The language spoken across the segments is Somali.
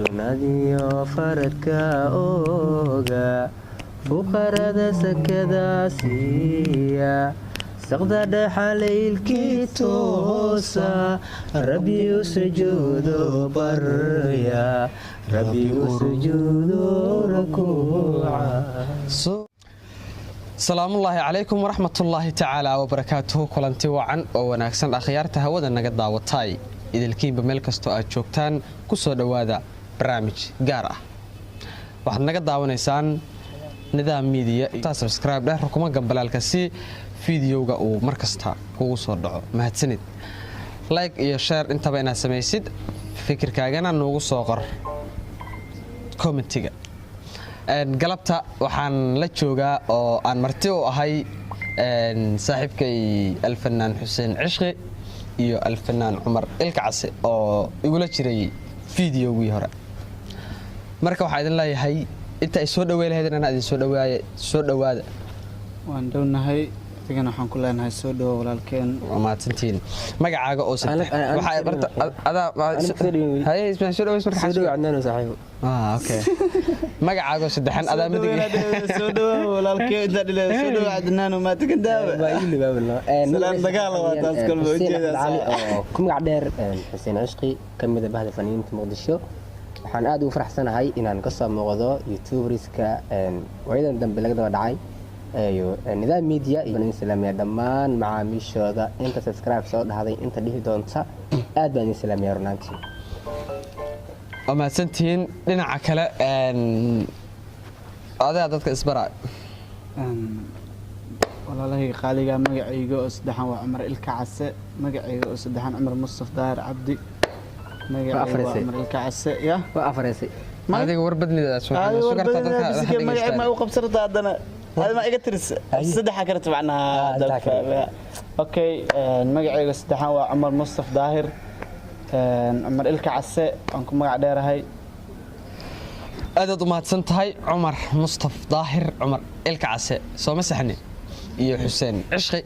Sunnadiyo faradka ooga, fuqarada sakada siiya, saqda dhexa laylkii toosa, Rabbi u sujuudo barya, Rabbi u sujuudo rakuuca. Salaamullaahi calaykum waraxmatullaahi tacaala wabarakaatuhu. Kulanti wacan oo wanaagsan, akhyaarta hawada naga daawataay, idilkiinba meel kastoo aad joogtaan, ku soo dhowaada barnaamij gaar ah. Waxaad naga daawanaysaan Nidaam Media. Subscribe dheh, rukuma gambalaalka si fiidiyowga uu mar kasta kugu soo dhaco. Mahadsanid. Like iyo share intaba inaad samaysid, fikirkaagana noogu soo qor commentiga. Galabta waxaan la joogaa oo aan marti u ahay saaxiibkay Alfanaan Xuseen Cishqi iyo Alfanaan Cumar Ilkacase oo igula jiray fideogii hore. Marka waxaa idin leeyahay, inta ay soo dhawey lahayd, anaa idin soo dhawaaye, soo dhowaada. Waan dhownahay, adigana waxaan ku leenahay soo dhowo, walaalkeen. Waa mahadsantihiin. Magacaaga oo sadex, magacaago saddexan adaa midig. Soo dhowo, walaalkeen, intaa dhile soo dhowo Cadnaan ma tegan daawa. Salaan dagaal waa taas kolba ujeedaa. Oo ku magac dheer Xuseen Cishqi, ka mid ah bahda faniinta Muqdisho. Waxaan aad ugu faraxsanahay inaan kasoo muuqdo youtuberska waayadan dambe laga daba dhacay iyo Nidaam Media. Iyo idin salaamiya dhammaan macaamiishooda, inta subscribe soo dhahday, inta dhihi doonta, aad baan idin salaamiya runaantii. Waa mahadsantihiin. Dhinaca kale, adaa dadka isbara. Walaalahayga qaaliga, magacayga oo saddexan waa Cumar Ilka Case. Magacayga oo saddexan Cumar Mustaf Daahir Cabdi. Magacayga waa Cumar Ilka Case ya. Waa afareysay. Adiga war badnidaas. Magacay ma u qabsarta haddana hada ma iga tiris saddexa karta macnaha. Okay, magacayga saddexan waa Cumar Mustaf Daahir, Cumar Ilka Case aan ku magac dheerahay. Aadaad u mahadsan tahay, Cumar Mustaf Daahir, Cumar Ilka Case, sooma saxni, iyo Xuseen Cishqi.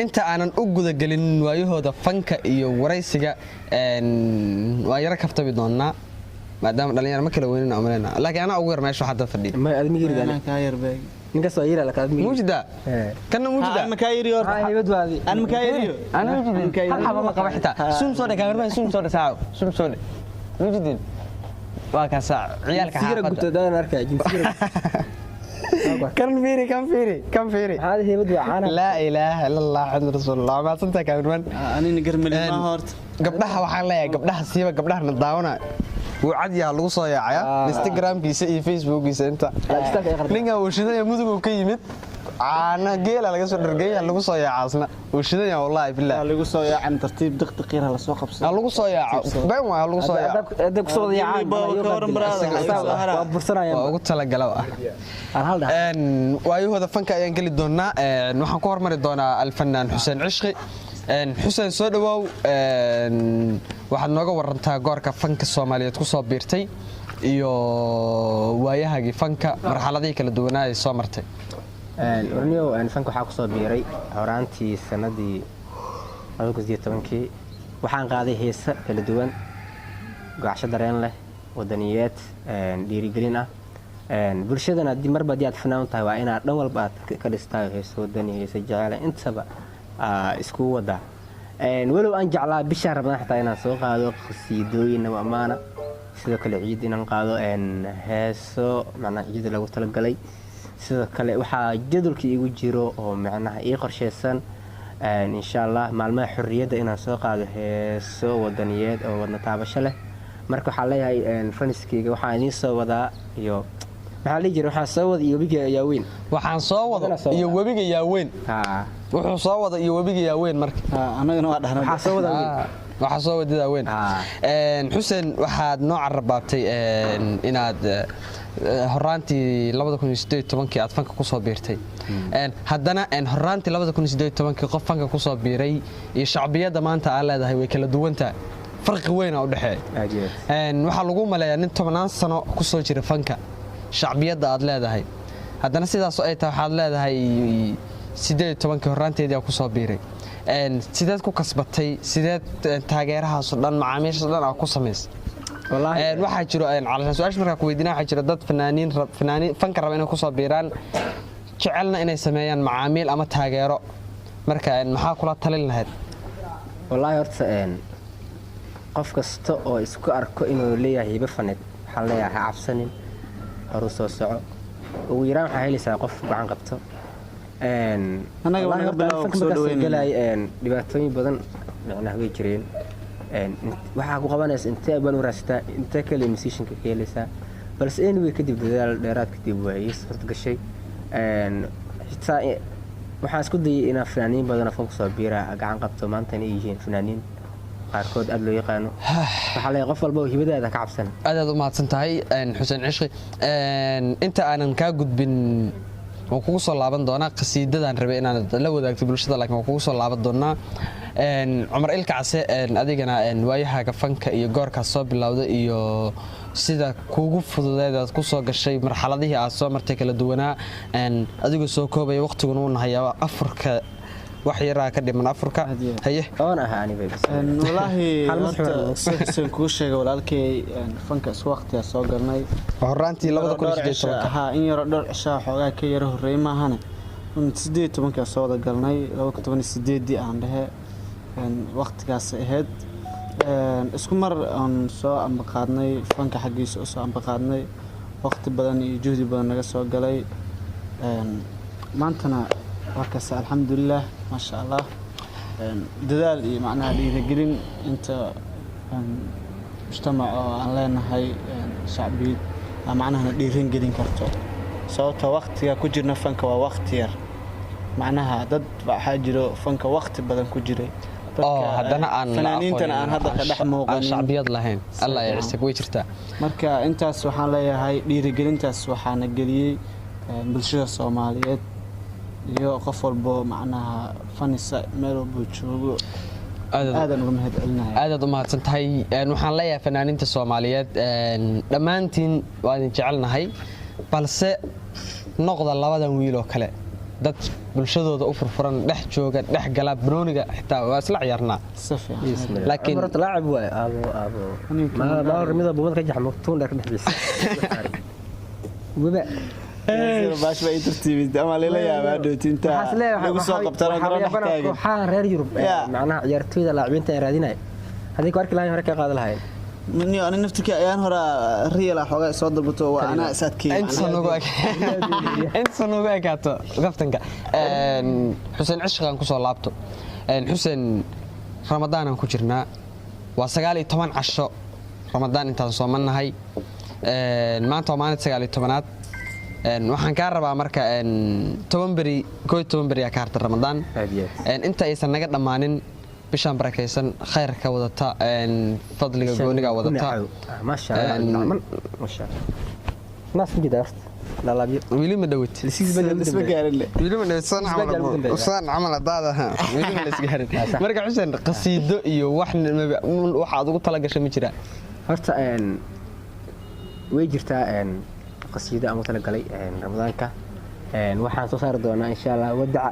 Inta aanan u gudagelin waayahooda fanka iyo waraysiga, waan yaro kaftabi doonaa maadaama dhalinyaro ma kala weynina umaleyna, laakiin anaa ugu yar meesha waxaa dad fadhiya. Ninkaas waa yira. Muujida kana muujida. Hal xaba ma qaba xitaa. Suum soo dhe, kaamirman, suum soo dhe, saaco, suum soo dhe. Muujidin waa kaasaa ciyaalka xaafadda. Kan fiiri, kan fiiri, kan fiiri. Laa ilaaha ila Allah, Maxamed rasuulullah. Mahadsantahay, kaamirman. Anina garmali ma horta. Gabdhaha waxaan leeyahay, gabdhaha siiba, gabdhaha na daawana, wuu cadyaha lagu soo yaacaya Instagramkiisa iyo Facebookiisa. Inta ninkan uu shidanya Mudug uu ka yimid, caana geela laga soo dhargaya, lagu soo yaacaasna uu shidanya, wallaahi billah. Lagu soo yaacan, tartiib diqdiqiir la soo qabsado. Lagu soo yaaco, been waa lagu soo yaaco. Waa ugu talagala ah. Waayahooda fanka ayaan geli doonaa. Waxaan ku hormari doonaa Alfanaan Xuseen Cishqi. Xuseen, soo dhawaaw. Waxaad nooga warantaa goorka fanka Soomaaliyeed ku soo biirtay iyo waayahagii fanka, marxaladihii kala duwanaa ay soo martay. Warniyow, fanka waxaa kusoo biiray horaantii sanadii 2018-kii. Waxaan qaaday heese kala duwan, gocsho dareen leh, wadaniyeed, dhiirigelin ah bulshadana. Haddii marba haddii aad fanaan tahay, waa inaad dhan walba aad ka dhistaay, heese wadani, heese jecele, intaba iskugu wadaa. Walow aan jeclaa bishaan Rabnaan xitaa inaan soo qaado qasiidooyin ammaana, sidoo kale ciid inaan qaado heeso macnaha ciida lagu talagalay. Sidoo kale waxaa jadwalka iigu jiro oo macnaha ii qorsheysan, insha Allah, maalmaha xorriyadda inaan soo qaado heeso wadaniyeed oo wadna taabasho leh. Marka waxaan leeyahay faniskeyga, waxaan idiin soo wadaa iyo maxaa la dhihi jiray, waxaan soo wada iyo webiga yaaweyn. Waxaan soo wado iyo webiga yaaweyn. Wuxuu soo wada iyo webiga yaaweyn marka. Anagana waa dhahnaa. Waxaa soo wada weyn. Waxaa soo wadadaa weyn. Xuseen, waxaad noo carabaabtay inaad horaantii 2018-kii aad fanka kusoo biirtay. Haddana horaantii 2018-kii qof fanka kusoo biiray iyo shacbiyadda maanta aad leedahay way kala duwantahay, farqi weyn aa u dhexeeya. Waxaa lagu maleeyaa nin 10-aan sano kusoo jira fanka shacbiyadda aad leedahay. Haddana sidaasoo ay tahay, waxaad leedahay 18-kii horaanteedii aa kusoo biiray. Sideed ku kasbatay, sideed taageerahaasoo dhan, macaamiishaas dhan aa ku samaysay? Wallaahi. Waxaa jiro calashaan su-aasha markaa ku weydiinaa, waxaa jira dad fanaaniin fanaaniin fanka raba inay kusoo biiraan, jecelna inay sameeyaan macaamiil ama taageero. Marka maxaa kula talin lahayd? Wallaahi horta qof kasta oo isku arko inuu leeyahay hibo faneed, waxaan leeyahay ha cabsanin, horu soo soco. Ugu yaraan waxaa helaysaa qof gacan qabto. Annaga Wallaahi waa naga horta bilow, fanka kusoo markaan soo dhaweynayna. galay, dhibaatooyin badan micnaha way jireen. Waxaa ku qabanaysa intee baan u raadsataa, intee kale musicianka ka helaysaa, balse anyway kadib dadaal dheeraad kadib waa ii suurta gashay. Xitaa waxaan isku dayay inaan fanaaniin badan oo fanka soo biira gacan qabto, maanta inay yihiin fanaaniin qaarkood aad loo yaqaano. Waxaa leeyahay qof walba oo hibadaada ka cabsan. Aad aad u mahadsan tahay Xuseen Cishqi. Inta aanan kaa gudbin, waan kugu soo laaban doonaa qasiidadan rabay inaad la wadaagto bulshada, laakiin waan kugu soo laaban doonaa. Cumar Ilkacase, adigana waayahaaga fanka iyo goorkaas soo bilowda iyo sida kuugu fududeed aad ku soo gashay, marxaladihii aad soo martay kala duwanaa, adigoo soo koobaya, waqtiguna uu nahayaa, afurka wax yaraa ka dhiman afurka. Aad iyo aad. Haye. Oon ahaa aniga bas. Wallaahi Hal horta masxuur. si Xuseen kuu sheegay walaalkay, fanka isku waqtiyaa soo galnay. Horaantii 2018. Haa, in yaroo dhowr cishaa xoogaa ka yaro horreey maahane, 18-kaa soo wada galnay, 2018-dii aan dhehe. Waqtigaas ahayd. Isku mar aan soo ambaqaadnay fanka, xaggiisa u soo ambaqaadnay, waqti badan iyo juhdi badan naga soo galay. Maantana waa kaas, alxamdulilah, maasha Allah. Dadaal iyo macnaha dhiirigelin inta mujtamac oo aan leenahay, shacbiyad aa macnahana dhiirin gelin karto, sababta waqtiga ku jirna fanka waa waqti yar. Macnaha dad waxaa jiro fanka waqti badan ku jiray. Oo Dadka, haddana aan la fanaaniintana aan aqoonin, hadda ka dhex aan muuqanin, shacbiyad lahayn, Allah ya cisag, way jirtaa. Marka intaas waxaan leeyahay dhiirigelintaas waxaana geliyey bulshada Soomaaliyeed iyo qof walbo macnaha fanisa meel walbo joogo. Aadan uga mahad celinaya. Aad aad u mahadsan tahay. Waxaan leeyahay fanaaniinta Soomaaliyeed, dhammaantiin waa idin jecelnahay, balse noqda labadan wiil oo kale, dad bulshadooda u furfuran, dhex jooga, dhex gala banooniga, xitaa waa isla ciyaarnaa. Si fiican. Laakiin- horta laacib waay aabo aabo. Ninka ma ma mida bumad ka jaxmo tuun dheer ka dhexdiisa waba. Baash baa ii tartiibisay ama lala yaabaa dhootinta Waxaas leeyahay lagu soo qabtana garoon dhex taagan. Kooxaha reer Yurub Yeah. macnaha ciyaartooyda laacibiinta ay raadinaya haddii ku arki lahayn hore ka qaadan lahayn. Niyo, ani naftirkii ayaan hore real ah xoogaa soo dalbato, waa anaa is adkeeyey. Inta nugu ekaato kaftanka. Xuseen Cishqaan kusoo laabto. Xuseen, Ramadaanaan ku jirnaa, waa 19 casho Ramadaan intaan soomannahay. Maanta waa maalinta 19aad. Waxaan kaa rabaa marka 10 beri, 11 beri aa ka harta Ramadaan. Aad iyo aad. Inta aysan naga dhammaanin bishaan barakaysan, khayrka wadata, fadliga gooniga wadata. Maasha Allah, maasha Allah, naas ma jida horta lalaabyo. Weli ma dhawid. Isma gaarin le. Weli ma dhawid san Isbedel ugu camal dambeeya. San camal hadaada weli ma la isgaarin. Marka Xuseen, qasiido iyo wax waxa aad ugu tala gashay ma jiraan? Horta way jirtaa qasiido aan u talagalay Ramadaanka. Waxaan soo saari doonaa insha Allah wadaca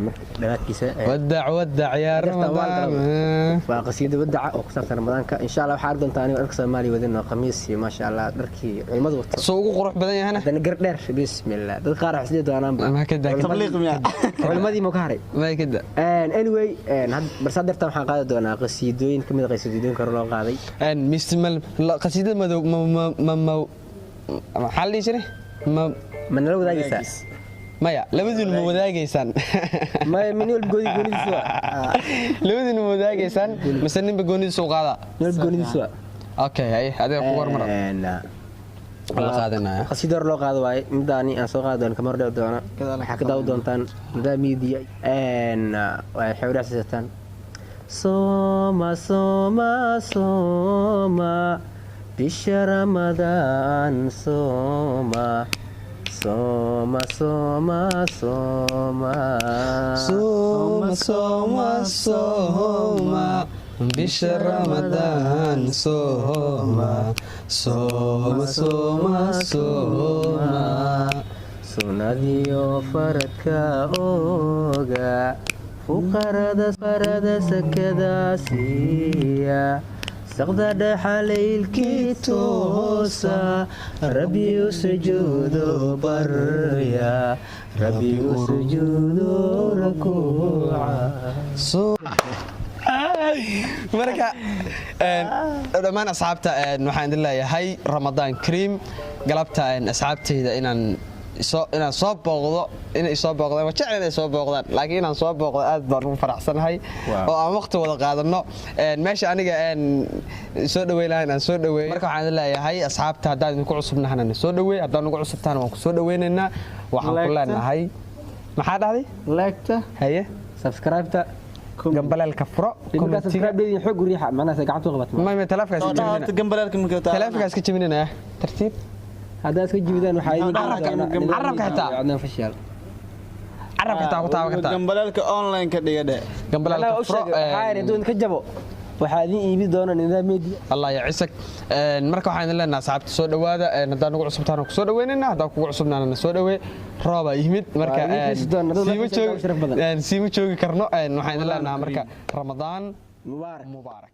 marka dhammaadkiisa. Wadac wadac yaa Darta waan Ramadaan. Waa qasiido wadaca oo ku saabsan Ramadaanka insha Allah. Waxaa arki doontaa anigoo dharka Soomaaliya wadin oo khamiis iyo maasha Allah dharkii culimadu wato. Soo ugu qurux badan yahana. Haddana gar dheer, bismillah, dad qaar waxay isdhihi doonaanba Ma ka daa. Tabliiq miyaa? Culimadii ma ka haray? Ma ka daa. Anyway, balse hadda dartan waxaan qaadi doonaa qasiidooyin ka mid a qasiidooyinka hore loo qaaday. Mise qasiidada madow ma maxaa la dhihi jiray ma? Ma nala wadaagaysaa? Maya, labadiinu ma wadaagaysaan? Maya, min walba goonidiisa waa. Labadiinu ma wadaagaysaan mise ninba goonidiisa u qaadaa? Min walba goonidiisa waa. Okay, haye, adiga ku warmara. La qaadanaya. Qasiido hore loo qaado waaye midaani aan soo qaadi doono, kama hor dhici doono. Gadaal waxaa ka daawi doontaan mudaa media. Waxay u dhacsiisataan sooma sooma sooma bisha Ramadaan, sooma sooma sooma sooma. Sooma sooma sooma bisha Ramadaan, sooma sooma sooma sooma. Sunnadiyo faradka ooga, fuqarada farada sakada siiya. Saqda dhexa laylkii toosa, Rabbi u sujuudo barya, Rabbi u sujuudo rukuuca. Marka dhammaan asxaabta waxaan idin leeyahay Ramadaan kariim. Galabta asxaabtayda inaan soo booqdo, inay soo booqdaan waa jecel, inay soo booqdaan, laakiin inaan soo booqdo aad baan ugu faraxsanahay oo aan waqti wada qaadano. Meesha aniga soo dhaweyn lahayn aan soo dhaweey. Marka waxaan idin leeyahay asxaabta, haddaan idinku cusubnahana na soo dhaweey, haddaan ugu cusubtahana waan ku soo dhaweynaynaa. Waxaan ku Like-ta. leenahay, maxaa dhahday? Like-ta. Haye. Subscribe-ta. Gambaleelka furo. Markaa Comment-iga. subscribe leediin, xoog u riixa, macnaha gacanta u qabat. Ma taleefankaas Oo iska dhaha horta jebinina. Gambaleelka marka Taleefankaas iska jebinina, tartiib. Haddaa iska jibidaan, waxaa idin Carabka- carabka xitaa. Cadnaan fashiyaal. Carabka xitaa ku taaban kartaa. Gambaleelka online ka dhiga dhe. Gambaleelka furo. Waxaa idin ka jabo, waxaa idin iibi doona nidaam media. Allah ya cisak. Marka waxaan idin leenahay asxaabta, soo dhawaada. Haddaan ugu cusubtaana ku soo dhaweynayna, haddaan kugu cusubnaana na soo dhaweey. Roobaa yimid marka Waa idin xiisi doona, dad siima markiisa joogi sharaf badan. Siima joogi karno. Waxaan idin leenahay marka Ramadaan mubaarak. Mubaarak.